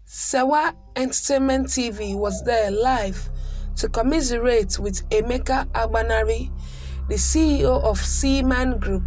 Sewa Entertainment TV was there live to commiserate with Emeka Agbanari, the CEO of Seaman Group.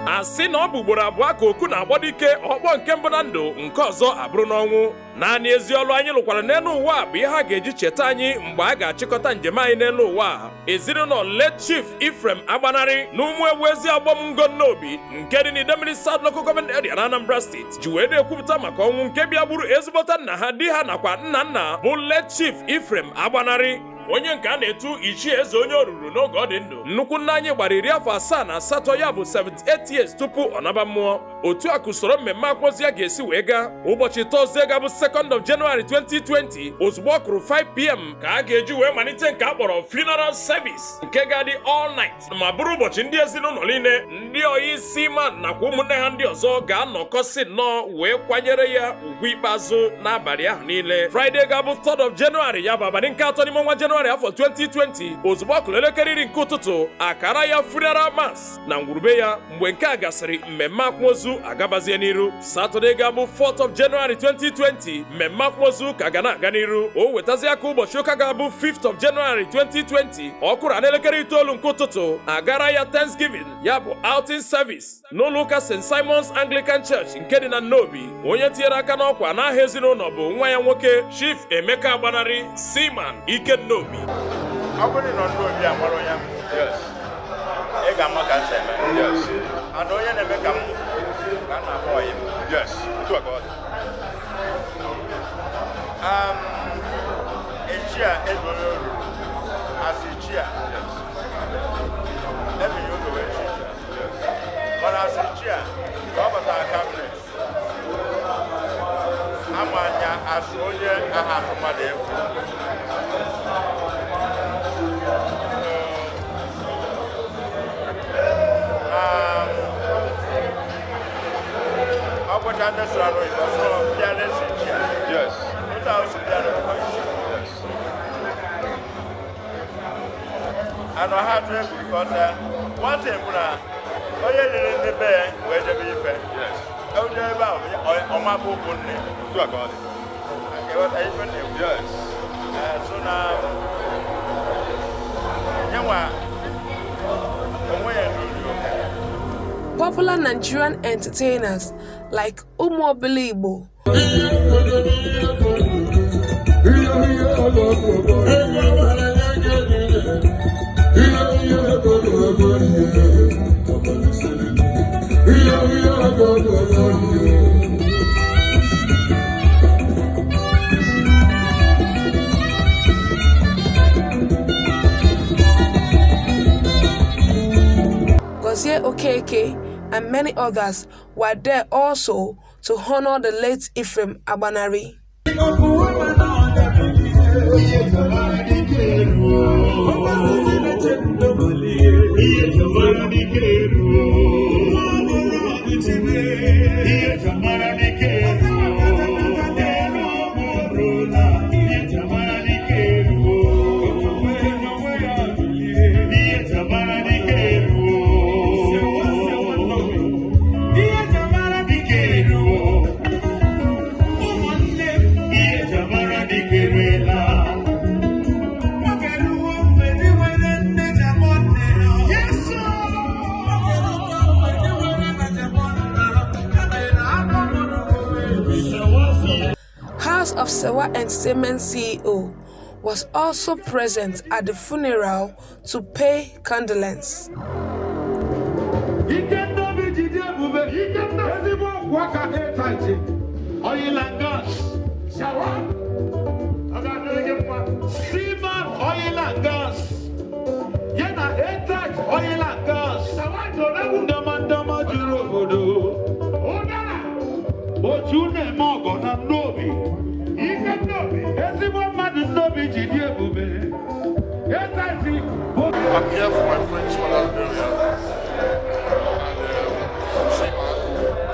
A sị na ọ bụ ugboro abụọ ka oku na-agbọ dike ọkpọ, nke mbụ na ndụ, nke ọzọ abụrụ n'ọnwụ. Naanị ezi ọlụ anyị lụkwara n'elu ụwa bụ ihe a ga-eji cheta anyị mgbe a ga-achịkọta njem anyị n'elu ụwa. Ezinụlọ late Chief Ephraim Agbanarị na ụmụ ewu ezi agbọmngo Nnobi nke dị n'Idemili South Local Government Area na Anambra Steeti ji wee na-ekwupụta maka ọnwụ nke bịa gburu ezigbota nna ha, di ha nakwa nna nna, bụ late Chief Ephraim Agbanarị, onye nke a na-etu Ichie Eze Onye Oruru n'oge ọ dị ndụ. Nnukwu nna anyị gbara 78 afọ, ya bụ 78 years, tupu ọ naba mmụọ. Otu a ka usoro mmemme akpọzi ya ga-esi wee gaa. Ụbọchị Tọzdee ga-abụ 2nd of January 2020, ozugbo ọ kụrụ 5 p.m. ka a ga-eji wee malite nke a kpọrọ funeral service, nke ga-adị all night, ma bụrụ ụbọchị ndị ezinụlọ niile, ndị oyi Seaman nakwa ụmụnne ha ndị ọzọ ga-anọkọsị nnọọ wee kwanyere ya ugwu ikpeazụ n'abalị ahụ niile. Friday ga-abụ 3rd of January, ya bụ abalị nke atọ n'ime ọnwa Jenụwarị afọ 2020, ozugbo ọ kụrụ elekere 10 nke ụtụtụ, akara ya funeral mass na ngwurube ya. Mgbe nke a gasịrị, mmemme akwamozu agabazie n'iru. Saturday ga-abụ 4th of January 2020, mmemme akwamozu ka ga na-aga n'iru. O wetazi aka ụbọchị ụka ga-abụ 5th of January 2020, ọ kụrụ n'elekere 9 nke ụtụtụ, agara ya Thanksgiving, ya bụ outing service, n'ụlọ ụka St. Simon's Anglican Church nke dị na Nnobi. Onye tinyere aka n'ọkwa n'aha ezinụlọ bụ nwa ya nwoke, Chief Emeka Agbanarị, Seaman Ike Nnobi. Ọ bụrụ na ndị obi amara onye m, ị ga-ama ka m si eme. And onye na-eme ka m ka a na-akpọ ọyị m. Yes. Otu a ka ọ dị. Echi a eze onye oruru asị chi a ebinye ụzọ wee chi, mana asị chi a ka ọ batara cabinet, ama anya asị onye aha atụ mmadụ egwu. Na ọ gwụcha ndị sụrụ anụ oyibo sụrụ fearless chi a. Otu ahụ si bịa n'obodo isi. Anọ ha atụ egwu because one thing bụ na onye riri ndị be ya wee debe ife. Onye ebe ahụ ọmabụ ụkwụ nne. Otu a ka ọ dị. Ịghọta ife na-ekwu? Yes. So na nyenwa onwe ya n'uri oke. Popular Nigerian entertainers like Umuobiligbo, Gozie Okeke, and many others were there also to honor the late Ephraim Agbanari. House of Sewa Entertainment CEO was also present at the funeral to pay condolence. Ike nnobi jide ebube, ezigbo ọgwụ aka Airtight Oil and Gas, Shawa, ọ ga-adịrị gị mma. Seaman Oil and Gas ya na Airtight Oil and Gas, ndọma ndọma juru obodo, otu na-eme ọgọ na nnobi, ezigbo mmadụ nnobi ji dị ebube. Airtight bụ I'm here for my friend's father's burial. And Seaman,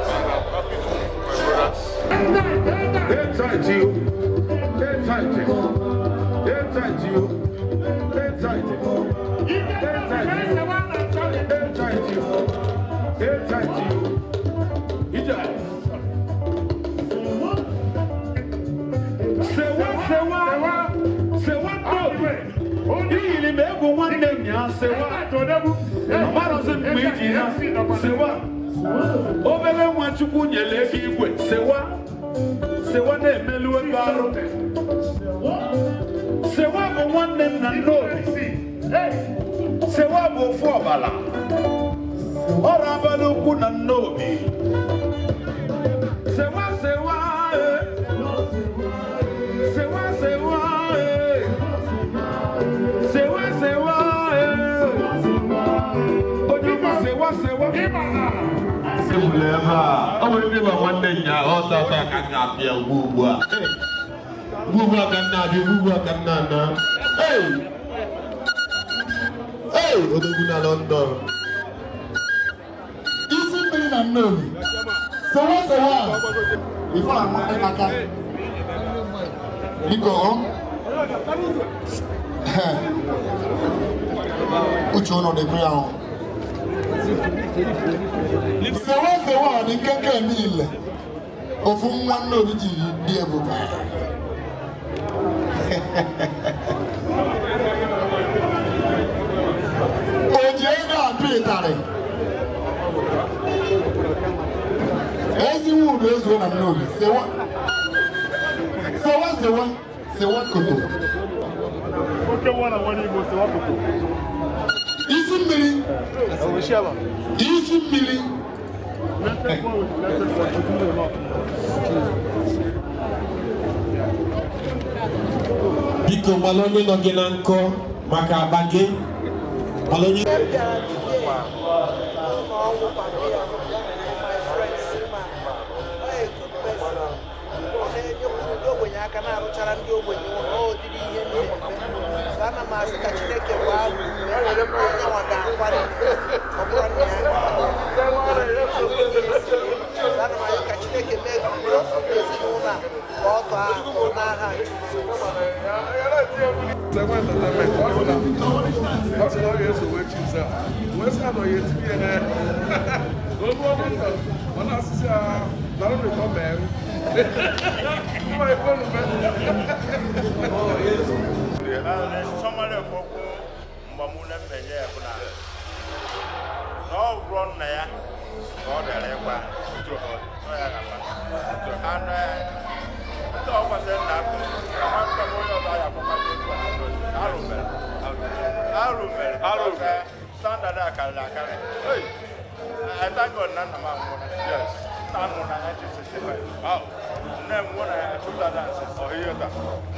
and I'm happy to be with my brothers. Airtight you. Airtight. Airtight you. Airtight. Airtight you. Airtight you. Airtight you. Ije. Sewa, sewa, sewa nnobi. Iyiri m egwu nwanne m ya sewa. Amarọzi m mgbe iji ya sewa. Obere nwa Chukwu nyere ego igwe sewa. Sewa na-emelu ego arụ. Sewa bụ nwanne m na nnobi. Sewa bụ ofu ọbala. Ọrụ abalị ukwu na nnobi. Sewa, sewa, eh. Sewa, sewa, eh. Sewa, sewa, eh. Onye ọma, sewa, sewa. Ebule ebe a, ọ nwere ndị ma nwanne nya ọtọ ọtọ ka m na-abịa ugbu ugbu a. Ugbu ugbu a ka m na-abịa, ugbu ugbu a ka m na-ana. Hey! Hey! Odogwu na London. Isi mmiri na Nnobi, sewa, sewa, ife ama maka biko ọ uche ụnụ dịkwa ya ahụ. Sewa, sewa dị nkenke niile ofu nwa Nnobi jiri dị ebube. O ji ego apị ịtarị ezi nwudu ezuo na Nnobi. Sewa, sewa, sewa, sewa koto. Oke nwa na nwanne Igbo, sewa koto. Isi mmiri, isi mmiri. Blessed one with blessed one, to do a lot. Biko gbala onye nọ gị na nkọ maka akpa gị. Gbala onye Ihe m bịara today n'ụlọ ọgwụ papa ya, my friend Seaman, ọ a good person. Ọ na-enyekwuru ndị ogbenye aka, na-arụchara ndị ogbenye ụlọ, ọ ụdịrị ihe m na-eme. So ana m asị ka Chineke gbaa unu ume, onye nwa ga-akwa nne, ọ bụrụ nna ya ga. So ana m ayọ ka Chineke mee ka udo ezinụlọ a ka ọ tọọ atọ n'aha Jizọs. Sewa Entertainment, ọ sị na ọ ga-eso wee chi nze a wee sị na ọ ya etinye ya na olu ọnụ ndụ ọ na-asịsị ya nara rịkọ mee mma ife unu mee. Sọmọlẹ fọkwu mgbamume mmenye ya bụ na ọ bụrụ nna ya ka ọ dara ịgwa ọ ya ga-akpa anụ ya ndị ọ kwasịrị nna akụ ama mkpa m onye ọzọ ya akpọkwa otu a. Arụ mere, arụ mere, arụ mere. Standard a karịrị akarị. I thank God na nna m anwụrụ. Nna m nwụrụ na 1965. Nne m nwụrụ na 2006.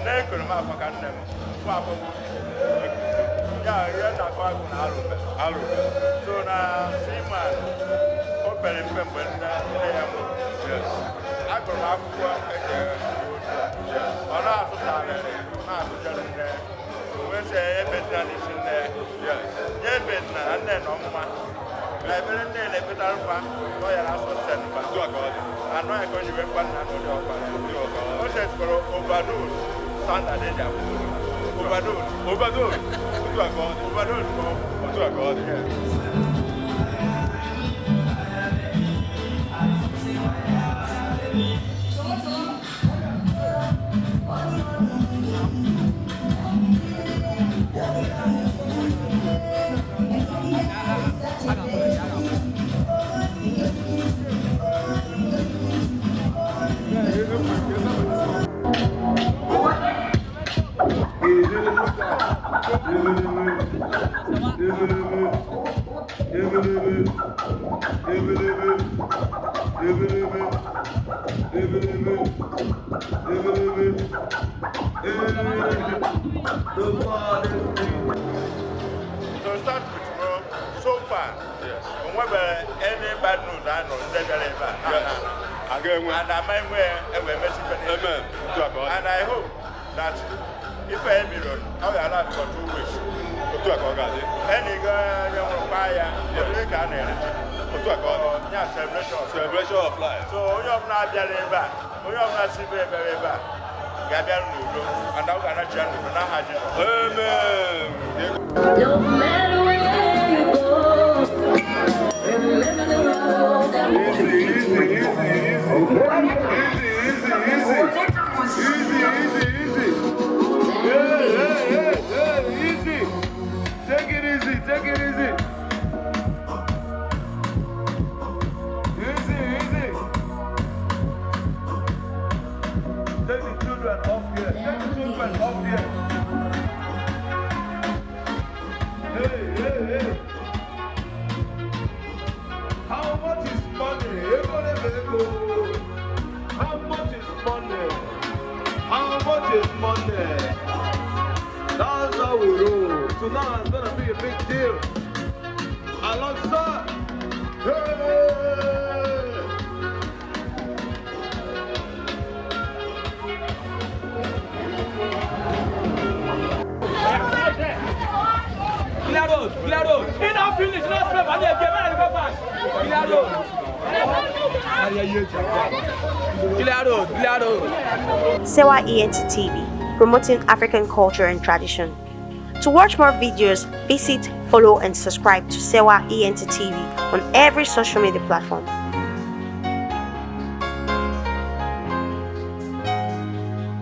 Nne ekoro m afọ ka nne m fụ afọgbu ya ihe na-akọ agụ na arụ mere, arụ mere. So na Seaman o pere mpe mgbe nne ya nwụrụ. Agụrụ m akwụkwọ eji ọ na-atụta arịrị na-atụjara nne wee sị ya ebedina n'isi nne ya, ya ebedina na nne nọ mma na ebere nne na-ebetara mkpa na ọ yara asụ ntị mkpa anụ ya ka o ji wee gwa nna n'ụdị ọkpara o setịkwara overdose standard eji akwụ overdose, overdose, overdose ka ọ otu a ka ọ dị. To start with, bro, so far, onwebere any bad news I know ndị bịara ebe a na and ama enwe enwe emesife. And I hope that ife emiro ọ ga-last for 2 weeks. Otu a ka ọ ga-adị. Enyi gị onye nwụrụ kwa ya oriri ka a na-eri. Otu a ka ọ dị. Ya celebration. Celebration of life. So onye ọbụla abịara ebe a, onye ọbụla si ebe ebere ebe a ga-abịa n'udo and ọ ga-anachi ya n'udo n'aha Jizọs. Amen. No matter where you go, remember the is Monday. That's how we roll. Tonight is gonna be a big deal. Alongside. Hey! Clear road, clear road. He not finish, no spray money again. Make I go back. Clear road. Clear road, clear road. Sewa ENT TV, promoting African culture and tradition. To watch more videos, visit, follow, and subscribe to Sewa ENT TV on every social media platform.